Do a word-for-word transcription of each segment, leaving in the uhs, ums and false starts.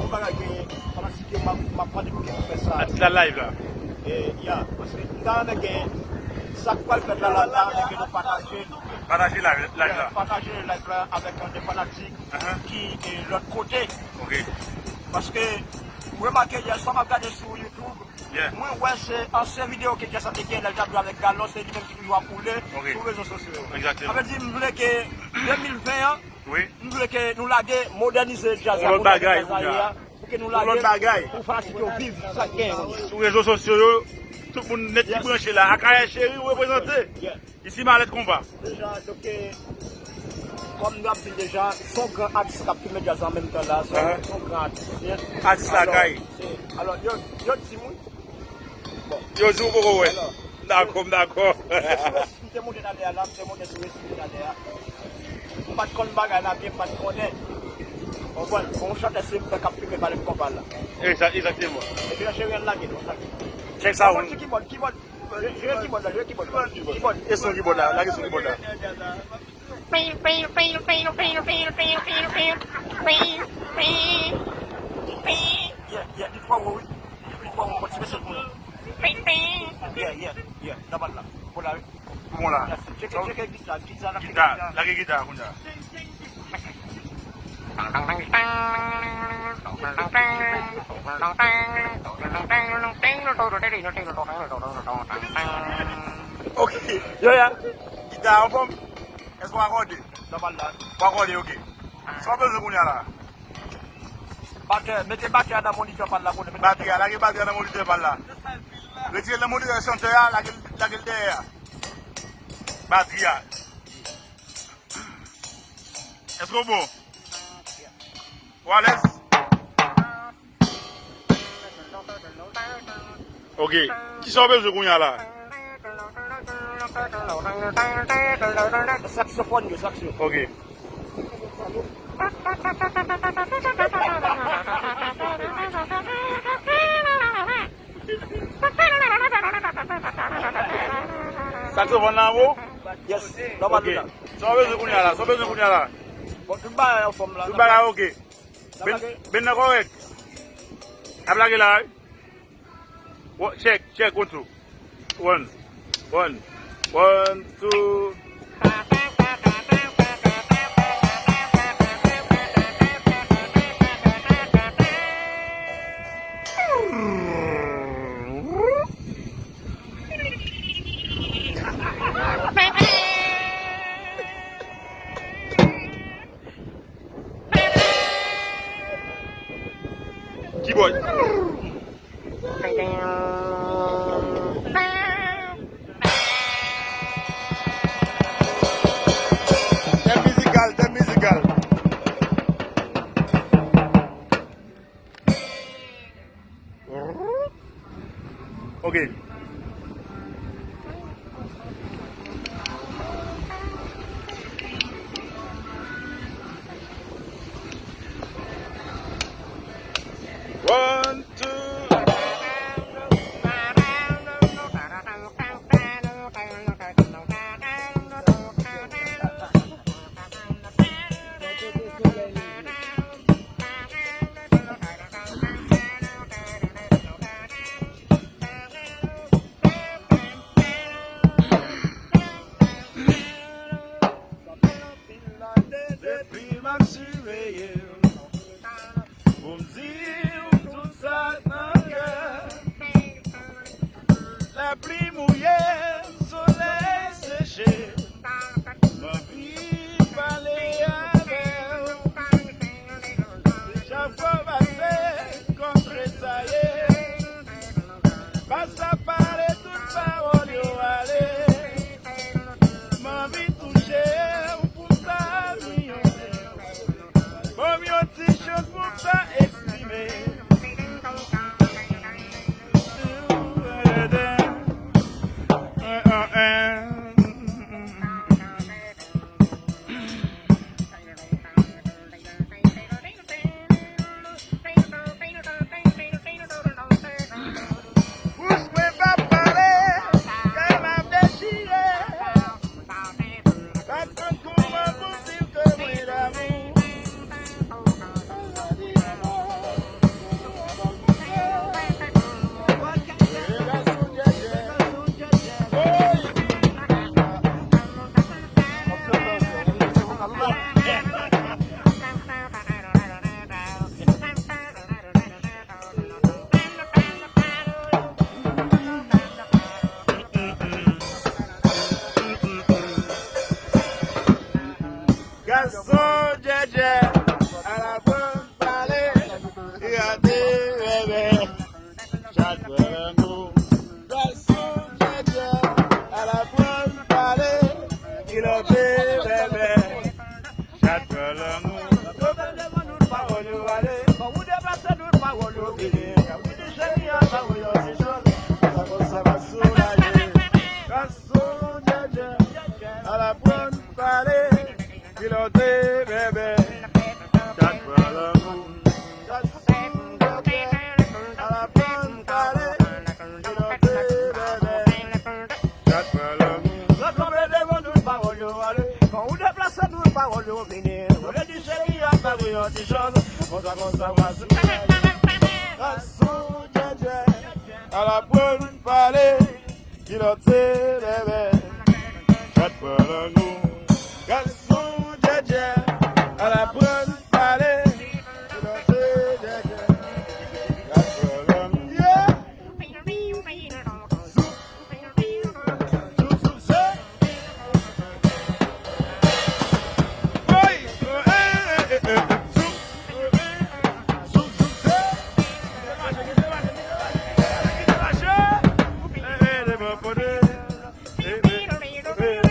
Bagay gen fanatik yo, m ap, m ap mande pou ke nou fè sa. Atis la live la. Eh, ya, paske m ta renmen gen sa k pral fèt la, la, m ta renmen ke nou pataje. Pataje live, live la. Pataje live la avèk de fanatik ki, eh, lòt kote. Ok. Paske, m remake yè swa m ap gade sou YouTube, mwen wè se ansyen videyo ke Jazz la te gen lè l t ap jwe avèk Galon, se li menm ki toujou ap woule sou rezo sosyo yo. Egzakteman. Sa vle di, m vle ke de mil ven an, m vle ke nou lage, modènize djaz la, yon lòt bagay kounye a, pou ke nou lage, pou fanatik yo viv sa k genyen. Sou rezo sosyo yo, tout moun nèt ki branche la. Akayè Cheri, ou reprezante. Isi Malèt Konpa. Deja, donk, eh, kòm nou ap di deja, se yon gran atis k ap filme djaz an menm tan la, se yon, se yon gran atis. Atis lakay. Alò, yo, yo di m wi. Bon. Yo di w poko wè. Dakò, m dakò. M te monte talè a la, m te monte sou resi talè a. M pa t konn bagay la byen, m pa t konnen. Konprann? Bon, yon chantè se mwen k ap filme Malèt Konpa la. Egzakteman. Epi la, Cheri, ann lage, nou lage. Check sound. Kibòd, kibòd. Jwe, jwe kibòd la, jwe kibòd la. Kibòd. E son kibòd la, lage son kibòd la. Yeah, yeah, li twò wo, wi. Li twò wo, bon, ti mesye pou mwen. Yeah, yeah, yeah, nòmal la. Bon la, wi. Bon la. Tcheke, tcheke gita, gita, lage gita. Gita, lage gita kounye a. Ok. Yo, ya. Gita anfòm? Èske w akòde? Nòmal la. W akòde, ok. Sa w bezwen kounye a la? Batè, mete batè a nan monitè pa l la, konnen. Batè a, lage batè a nan monitè pa l la. Retire l nan monitè chantè a, lage l, lage l dèyè a. Batri a. Èske w bon? Ou alèz? Ok. Kisa w bezwen kounye a la? Saksofòn yo, saksofòn. Ok. Saksofòn la anwo? Yes. Nòmal la. Sa w bezwen kounye a la? Sa w bezwen kounye a la? Bon, tout bagay anfòm la. Tout bagay ok. Ben, ben nan kòrèk. Ap lage la, wi. Wo-, check, check, one, two. One, one, one, two. Kibòd. Tèm mizikal, tèm mizikal. Ok. One, two. Depi m ap siveye w, pou m di w tout sa k nan kè. Lapli mouye m, solèy seche m, m anvi pale avè w. Deja fwa pase, kòm tresaye. Pase pale tout pawòl yo ale. M anvi touche w pou m sa di yon mo. Ban m yon ti chans pou m sa eksprime. Bouch mwen pa pale, kè m ap dechire. Gade bèbè, chat pran lanmou. Gason djèdjè, al aprann pale. Kilòte bèbè, chat pran lanmou. Yo bèl devan nou, pawòl yo ale. Kò ou deplase nou, pawòl yo vini. Wi, di cheri an ba ou yon ti chòt. Konsa, konsa, va soulaje. Gason djèdjè, al aprann pale. Kilòte bèbè, chat pran lanmou. Gason djèdjè, al aprann pale. Kilòte bèbè, chat pran lanmou. Yo tonbe devan nou, pawòl yo ale. Kò ou deplase nou, pawòl yo vini. Ou vle di cheri an ba ou yon ti chòt. Konsa, konsa, va soulaje. Gason djèdjè, al aprann pale. Kilòte bèbè, chat pran lanmou. Gason djèdjè, al aprann pale. Kilòte djèdjè, chat pran lanmou. Yeah! Zouk, zouk, zouk, se. Woy! Eh, eh, eh, eh, zouk. Zouk, zouk, se. Kite mache, kite mache, kite mache, kite mache. Eh, eh, devan pòte. Eh, eh, eh.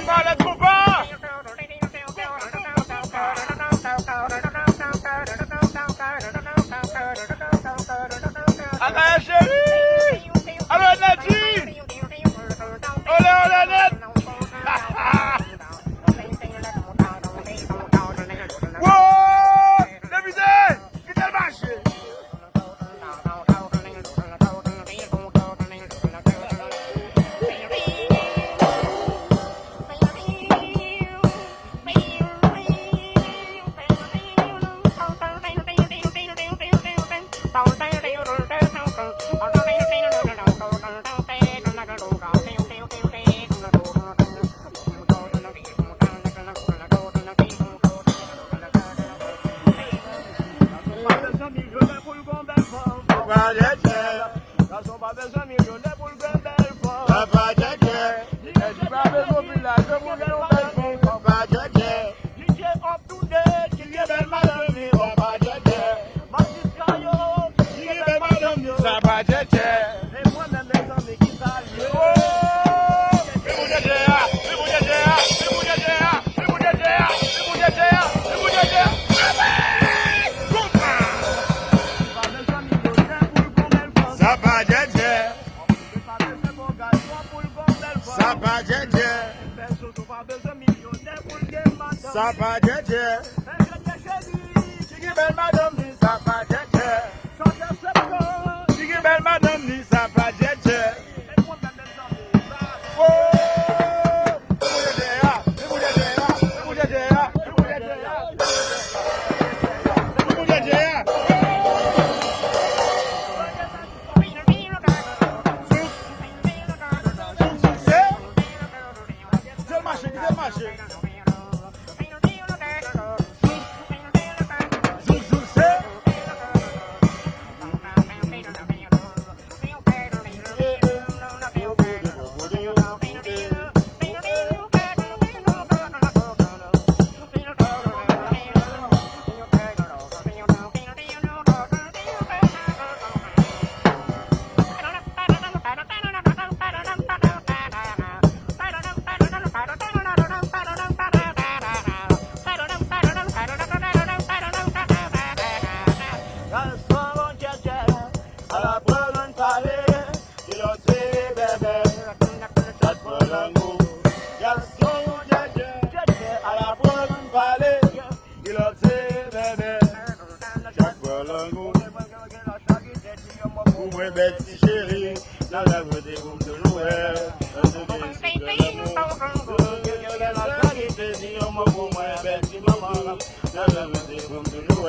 Malèt konpa! Atayè cheri! Alo, Nèdi! Olè, olè, nèt! Woo! Depite! Kite l mache! Pa djèdjè. Gason pa bezwen milyonè pou l gen bèl fanm. Pa djèdjè. Li gen ti pa bezwen vilaj pou gen yon bèl fanm. Pa djèdjè. Li gen Up to Date ki gen bèl madanm li. Pa djèdjè. Majiska yo ki gen bèl madanm yo. Sa pa djèdjè. E mwen menm, mezanmi, ki sa l ye? Oh! Li pou djèdjè a, li pou djèdjè a, li pou djèdjè a, li pou djèdjè a, li pou djèdjè a, li pou djèdjè a. Konsa! Pa bezwen milyonè pou l gen yon bèl fanm. Sa pa djèdjè. Li pa bezwen bon gason pou l gen yon bèl fanm. Sa pa djèdjè. Pèsonn pa bezwen milyonè pou l gen madanm. Sa pa djèdjè. Mèt djèdjè cheri, ki gen bèl madanm li, sa pa djèdjè. Chantè septan, ki gen bèl madanm li, sa pa djèdjè. E mwen menm, mezanmi, sa. Oh! Li pou djèdjè a, li pou djèdjè a, li pou djèdjè a, li pou djèdjè a, li pou djèdjè a. Li pou djèdjè a. Zouk, zouk, zouk, se. Kite l mache, kite l mache. Zouk, zouk, se. Gason djèdjè, al aprann pale. Kilòte bèbè, chat pran lanmou. Gason djèdjè, al aprann pale. Kilòte bèbè, chat pran lanmou. Pou mwen bèl ti cheri, nan rèv mwen te pou m toujou wè. Nan souri, souri lanmou. Toujou gen lè nan cheri te di yon mo pou mwen bèl ti manman. Nan rèv mwen te pou m toujou